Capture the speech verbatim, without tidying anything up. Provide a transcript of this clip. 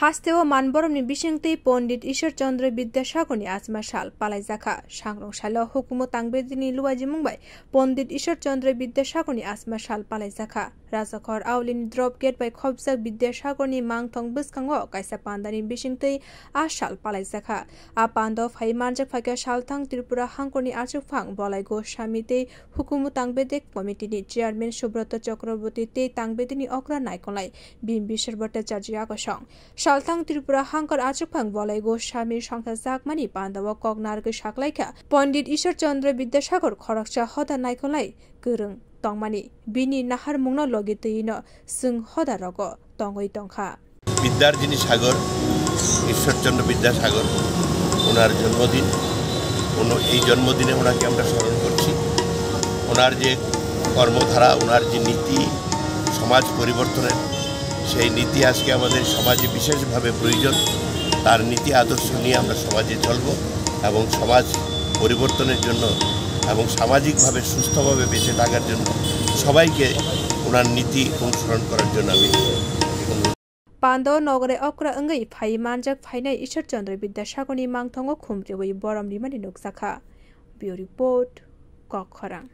Hasteo manboromni bisingtwi Pondit Ishwar Chandra Vidyasagarni achma sal palaijakha. Sangrong salo hukumu tangbedini luajimung bai Pondit Ishwar Chandra Vidyasagarni achma sal palaijakha. Rajakhor Aulini drop gate bai khopjak Vidyasagarni mangthong bwskango kaisa pandani bisingtwi a sal palaijakha. A pando phai manjak phaikha Salthang Tripura hangkorni achukphang Bolai Goswami tei hukumu tangbedek committee ni chairman Subroto Chakraborty tei tangbedini okra naikolnai Bimbisar Bhattacharya kosong. Salthang Tripura hangkor achukphang Bolai Goswami songsa jakmani pandao kok narwgwi saklaikha, Pondit Ishwar Chandra Vidyasagar khoroksa hoda naikolnai kwrwng tongmani, bini naharmungno logi twiwino chwng hoda rogo tongwi tongkha. বিদ্যার যিনি সাগর, ঈশ্বরচন্দ্র বিদ্যাসাগর, ওনার জন্মদিন। ওন-, এই জন্মদিনে ওনাকে আমরা স্মরণ করছি। ওনার যে কর্মধারা, ওনার যে নীতি, সমাজ পরিবর্তনের সেই নীতি আজকে আমাদের সমাজে বিশেষভাবে প্রয়োজন। তার নীতি আদর্শ নিয়ে আমরা সমাজে চলব এবং সমাজ পরিবর্তনের জন্য এবং সামাজিকভাবে সুস্থভাবে বেঁচে থাকার জন্য সবাইকে ওনার নীতি অনুসরণ করার জন্য আমি অনুরোধ Pando nogore okra wngwi phai manjak phainai Ishwar Chandra Vidyasagarni mangthongo khumriwi borom rimani nukjakha. Bureau Report, Kokkhorang.